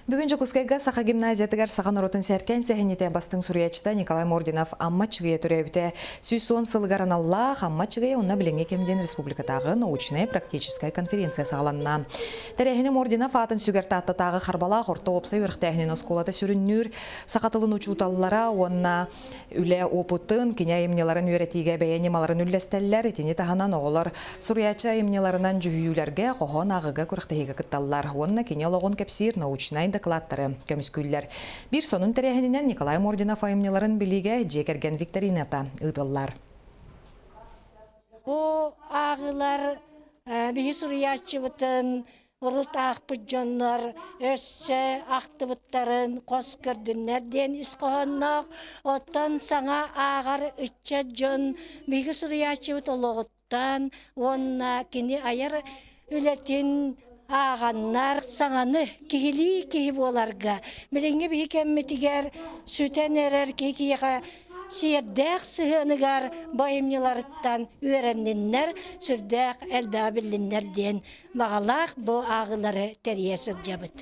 Бүгүн Дьокуускайга Саха гимназиятыгар саха норуотун сэркэн сэһэнньитэ бастыҥ суруйааччыта Николай Мординов Амма Чыгыйа төрөөбүтэ 110 сылыгар аналлаах Амма Чыгыйа уонна билиҥҥи кэм диэн республикатааҕы научнай-практическай конференция саҕаланна. Тэрээһини Мординов аатын сүгэр Тааттатааҕы Харбалаах орто уопсай үөрэхтээһинин оскуолата сүрүннүүр саха тылын учууталлара уонна үлэ опытын, кини айымньыларын үөрэтиигэ бэйэ ньымаларын үллэстэллэр. Итини таһынан оҕолор суруйааччы айымньыларынан дьүһүйүүлэргэ, хоһоон ааҕыыга күрэхтэһиигэ кытталлар уонна кини олоҕун кэпсиир научнай докладтары көмүскүүллэр. Биир сонун тэрээһининэн Николай Мординов айымньыларын билиигэ дьиэ кэргэн викторината ыытыллар. Бу ааҕыылар биһи суруйааччыбытын урут аахпыт дьоннор өссө ахтыбыттарын хос көрдүннэр диэн ис хоһоонноох, оттон саҥа ааҕар ыччат дьон биһиги суруйааччыбыт олоҕуттан уонна кини айар үлэтин ааҕаннар саҥаны киһилии киһи буоларга билиҥҥи биһи кэммитигэр сүтэн эрэр киһи киһиэхэ сиэрдээх сыһыаныгар бу айымньыларыттан үөрэнниннэр, сүрдээх элбэҕи биллиннэр диэн баҕалаах бу ааҕыылары тэрийэ сылдьабыт.